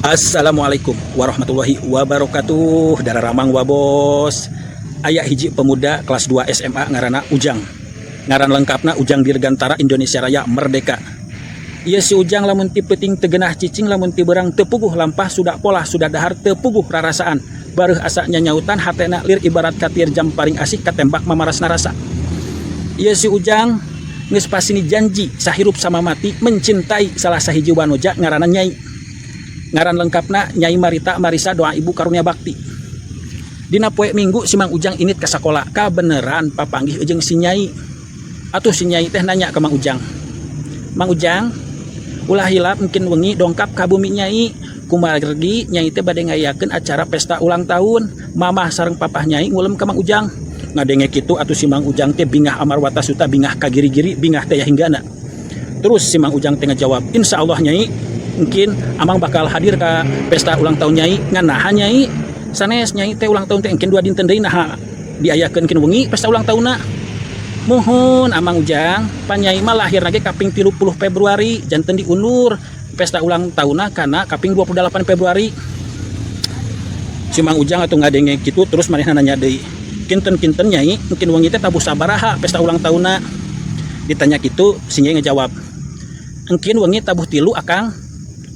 Assalamualaikum warahmatullahi wabarakatuh. Dararamang wa bos. Aya hiji pemuda kelas 2 SMA ngaranna Ujang. Ngaran lengkapna Ujang Dirgantara Indonesia Raya Merdeka. Ieu si Ujang lamun ti peuting teu geunah cicing, lamun ti beurang teu puguh lampah, sudah polah sudah dahar teu puguh rarasaan. Bareuh asa nyanyautan, hatena lir ibarat katir jamparing asih katembak mamarasna rasa. Ieu si Ujang geus pasini janji sahirup sama mati mencintai salah sahiji wanoja ngaranna Nyai. Ngaran lengkapna Nyai Marita Marisa Doa Ibu Karunia Bakti. Dina poe Minggu si Mang Ujang init ka sakola, kabeneran papanggih jeung si Nyai. Atuh si Nyai teh nanya ke Mang Ujang, "Mang Ujang, ulah hilap engkin wengi dongkap ka bumi Nyai, kumargi Nyai teh bade ngayakeun acara pesta ulang tahun. Mamah sareng papah Nyai ngulem ka Mang Ujang." Ngadenge kitu atuh si Mang Ujang teh bingah amarwata suta, bingah ka giri-giri, bingah teh hinggana. Terus si Mang Ujang teh ngajawab, "Insya Allah Nyai, mungkin Amang bakal hadir ke pesta ulang tahun Nyai. Ngan naha Nyai sanes, Nyai teh ulang tahun teh engkin 2 dinten deui, naha diayakeun engkin wengi pesta ulang tahunna?" "Muhun, Amang Ujang, pan Nyai mah lahir lagi kaping 30 Februari, janten diundur pesta ulang tahunna karena kaping 28 Februari." Si Mang Ujang atuh ngadenge kitu, terus manehna nanya deui, "Kinten-kinten Nyai, engkin wengi teh tabuh sabaraha pesta ulang tahunna?" Ditanya kitu si Nyai ngejawab, "Engkin wengi tabuh 3, Akang."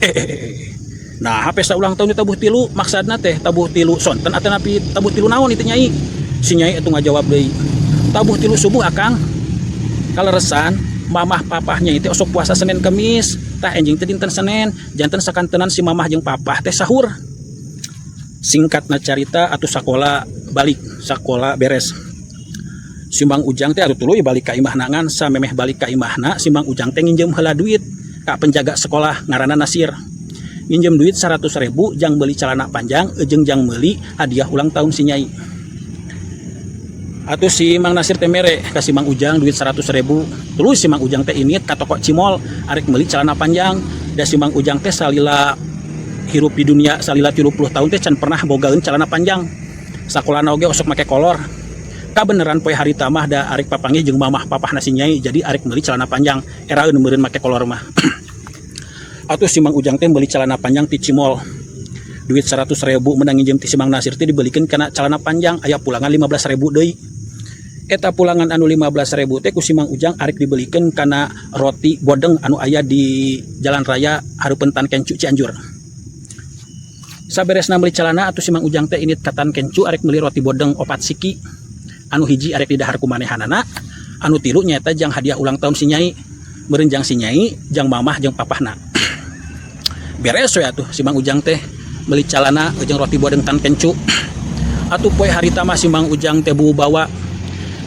"Eh, eh, eh. Nah, pesta ulang tahun tabuh 3, maksudna teh tabuh 3 sonten atau napi tabuh 3 naon itu, Nyai?" Si Nyai itu ngajawab deui, "Tabuh 3 subuh, Akang. Kaleresan mamah papahnya itu osok puasa Senin Kemis, tah enjing teh dinten Senin, janten sakantenan si mamah jeung papah teh sahur." Singkatna carita atuh sakola balik, sakola beres, si Mang Ujang teh atuh tuluy balik ka imahna. Ngan samemeh balik ka imahna, si Mang Ujang teh nginjem heula duit ka penjaga sekolah ngaranna Nasir, nginjem duit 100 ribu jang beli celana panjang jeung jang meuli hadiah ulang tahun si Nyai. Atuh si Mang Nasir teh mere ka si Mang Ujang duit 100 ribu. Terus si Mang Ujang teh init ka toko Cimol arek meuli celana panjang, da si Mang Ujang teh salila hirup di dunia, salila 30 tahun teh can pernah bogaeun celana panjang. Sakolana oge osok make kolor. Kabeneran poe harita mah da arek papanggih jeung mamah papahna si Nyai, jadi arek meuli celana panjang, eraeun meureun make kolor mah. Atuh si Mang Ujang teh meuli celana panjang ti Cimol. Duit 100 ribu menang nginjem ti si Mang Nasir teh dibelikan kana celana panjang, aya pulangan 15 ribu deui. Eta pulangan anu 15 ribu teh ku si Mang Ujang arek dibelikan kana roti bodeng anu aya di Jalan Raya hareupeun Tan Kencu, Cianjur. Saberesna meuli celana, atuh si Mang Ujang teh init ka Tan Kencu arek meuli roti bodeng opat siki, anu hiji arek didahar ku manehanana, anu tilu nyaeta jang hadiah ulang tahun si Nyai, meureun jang si Nyai, jang mamah jeung papahna. Beres we atuh si Mang Ujang teh meuli calana jeung roti bodeng Tan Kencu. Atuh poe harita mah si Mang Ujang teh bawa,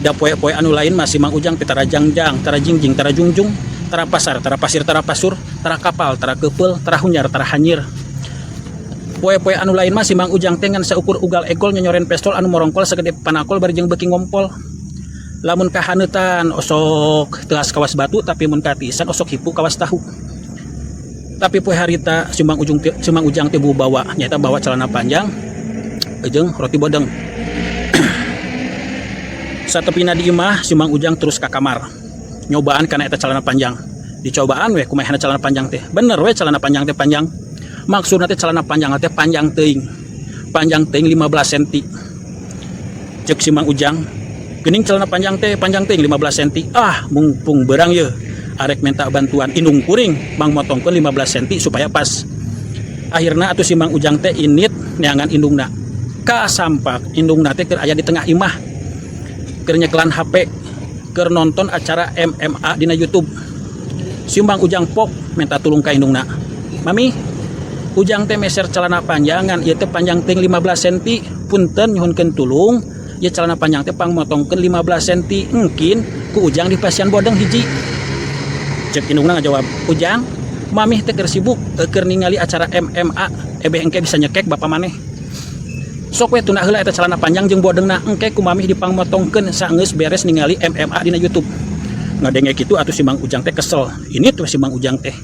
da poe-poe anu lain mah si Mang Ujang teh tara jangjang, tara jingjing, tara jungjung, tara pasar, tara pasir, tara pasur, tara kapal, tara keupel, tara hunyar, tara hanyir. Poe-poe anu lain mah si Mang Ujang teh ngan saukur ugal egol nyonyoren pestol anu morongkol sagede panakol bari jeung beuki ngompol. Lamun kahaneutan osok teuas kawas batu, tapi mun katiisan osok hipu kawas tahu. Tapi poe harita si Mang Ujang teh bawa nyaeta bawa celana panjang jeung roti bodeng. Satepina di imah, si Mang Ujang terus ka kamar nyobaan kana eta celana panjang. Dicobaan we kumaha celana panjang teh. Bener we celana panjang teh panjang, maksudna teh celana panjang teh panjang teuing, panjang teuing 15 cm. Cek si Mang Ujang, "Geuning celana panjang teh panjang teuing 15 cm. Ah, mumpung berang ye, arek minta bantuan indung kuring mang motongkeun 15 cm supaya pas." Akhirna atuh si Mang Ujang teh init neangan indungna. Kasampak indungna teh keur aya di tengah imah, keur nyekelan HP, keur nonton acara MMA dina YouTube. Si Mang Ujang pok minta tulung ka indungna, "Mami, Ujang teh meser celana panjangan, ieu teh panjang teuing 15 cm. Punten, nyuhunkeun tulung, ieu celana panjang teh pangmotongkeun 15 cm, engkin ku Ujang dipasihan bodeng hiji." Cek indungna ngajawab, "Ujang, Mamih teh keur sibuk keur ningali acara MMA, ebeh engke bisa nyekek bapak maneh. Sok we tunda heula eta celana panjang jeung bodengna, engke ku Mamih dipangmotongkeun saenggeus beres ningali MMA dina YouTube." Ngadenge kitu atuh si Mang Ujang teh kesel. Init we si Mang Ujang teh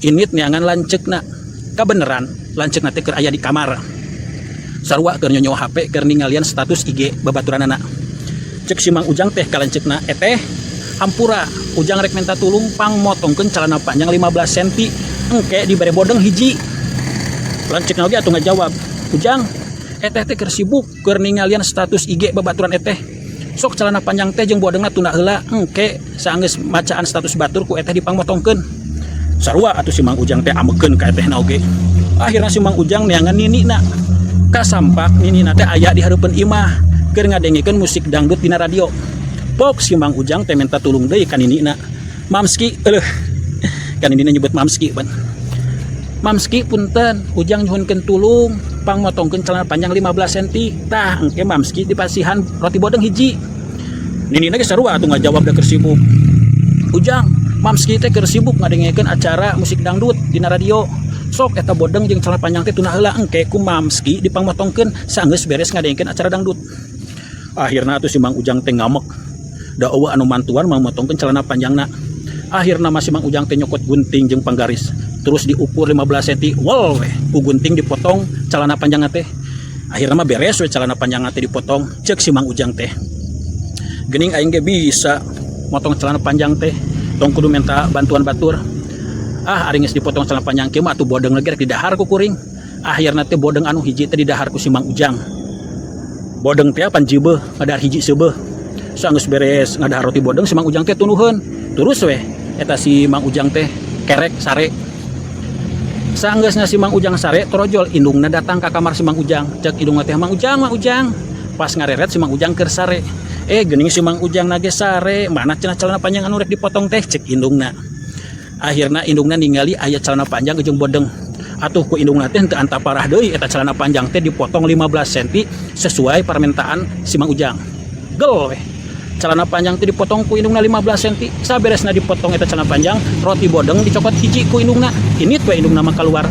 init neangan lanceukna. Kabeneran lanceukna teh keur aya di kamar, sarua keur nyonyo HP, keur ningalian status IG babaturanana. Cek si Mang Ujang teh ka lanceukna, "Eteh, hampura, Ujang rek minta tulung pangmotongkeun celana panjang 15 cm, engke dibere bodeng hiji." Lanceukna oge atuh ngajawab, "Ujang, eteh teh keur sibuk keur ningalian status IG babaturan eteh. Sok celana panjang teh jeung bodengna tunda heula, engke saanggeus macaan status batur ku eteh dipangmotongkeun." Sarua atuh si Mang Ujang teh amekeun ka etehna oge. Akhirna si Mang Ujang neangan ninina. Kasampak ninina teh aya di hareupeun imah keur ngadengekeun musik dangdut dina radio. Pok si Mang Ujang teh minta tulung deui ka ninina. "Mamski, euleuh." Kan ninina nyebut Mamski pan. "Mamski, punten, Ujang nyuhunkeun tulung pangmotongkeun celana panjang 15 cm. Tah, engke Mamski dipasihan roti bodeng hiji." Ninina ge sarua atuh ngajawab da keur sibuk. "Ujang, Mamski teh keur sibuk ngadengekeun acara musik dangdut dina radio. Sok eta bodeng jeung celana panjang teh tunda heula, engke ku Mamski dipangmotongkeun saenggeus beres ngadengekeun acara dangdut." Akhirna atuh si Mang Ujang teh ngamek. Da euweuh anu mantuan mangmotongkeun celana panjangna. Akhirna mah si Mang Ujang teh nyokot gunting jeung panggaris. Terus diukur 15 cm, wol weh, ku gunting dipotong celana panjangna teh. Akhirna mah beres we celana panjangna teh dipotong. Cek si Mang Ujang teh, "Geuning aing ge bisa motong celana panjang teh, tong kudu minta bantuan batur." Ah, ari geus dipotong celana panjang kieu mah atuh bodeng lagi rek didahar ku kuring. Akhirna teh bodeng anu hiji teh didahar ku si Mang Ujang. Bodeng teh pan jeubeuh, ngadahar hiji seubeuh. Saenggeus beres ngadahar roti bodeng, si Mang Ujang teh tunduheun. Terus weh eta si Mang Ujang teh kerek sare. Saenggeusna si Mang Ujang sare, torojol indungna datang ka kamar si Mang Ujang. Cek indungna teh, "Mang Ujang, Mang Ujang." Pas ngareret si Mang Ujang keur sare. "Eh, geuning si Mang Ujang na ge sare, mana cenah celana panjang anu rek dipotong teh?" cek indungna. Akhirna indungna ningali aya celana panjang jeung bodeng. Atuh ku indungna teh henteu antaparah deui eta celana panjang teh dipotong 15 cm sesuai permintaan si Mang Ujang. Gel weh. Celana panjang teh dipotong ku indungna 15 cm. Saberesna dipotong eta celana panjang, roti bodeng dicokot hiji ku indungna. Ini tuh indungna mah keluar.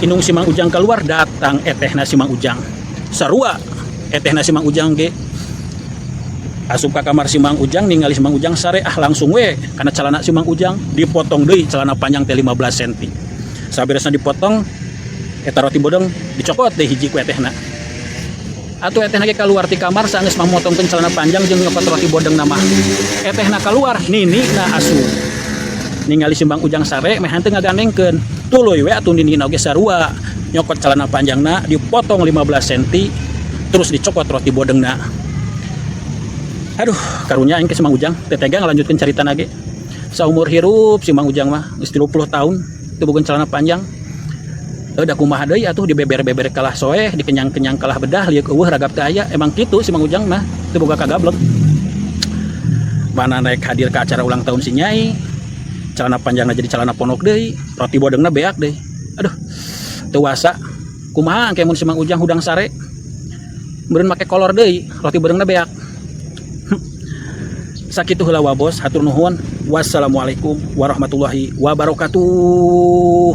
Indung si Mang Ujang keluar, datang etehna si Mang Ujang. Sarua etehna si Mang Ujang ge asup ka kamar si Mang Ujang, ningali si Mang Ujang sare, ah langsung we karena celana si Mang Ujang dipotong deui celana panjang teh 15 cm. Saberesna dipotong eta roti bodeng dicokot deui hiji ku etehna. Atuh etehna ge keluar ti kamar saenggeus mamotongkeun celana panjang jeung nyokot roti bodeng na mah. Etehna keluar, ninina asup. Ningali si Mang Ujang sare meh henteu ngagandengkeun. Tuluy we atuh ninina oge sarua nyokot celana panjangna dipotong 15 cm terus dicokot roti bodengna. Aduh, karunya aing ke si Mang Ujang, teu tega ngalanjutkeun carita ge. Saumur hirup si Mang Ujang mah geus 30 tahun teu boga celana panjang. Da kumaha deui atuh, dibeber-beber kalah soeh, dikenyang-kenyang kalah bedah, lieuk euweuh ragap teu aya. Emang kitu si Mang Ujang mah, teu boga kagablek. Mana naik hadir ke acara ulang tahun si Nyai, celana panjangna jadi celana ponok deui, roti bodengna beak deui. Aduh, teu wasa. Kumaha engke mun si Mang Ujang hudang sare? Meureun make kolor deui, roti bodengna beak. Sakitu heula wa bos, hatur nuhun. Wassalamualaikum warahmatullahi wabarakatuh.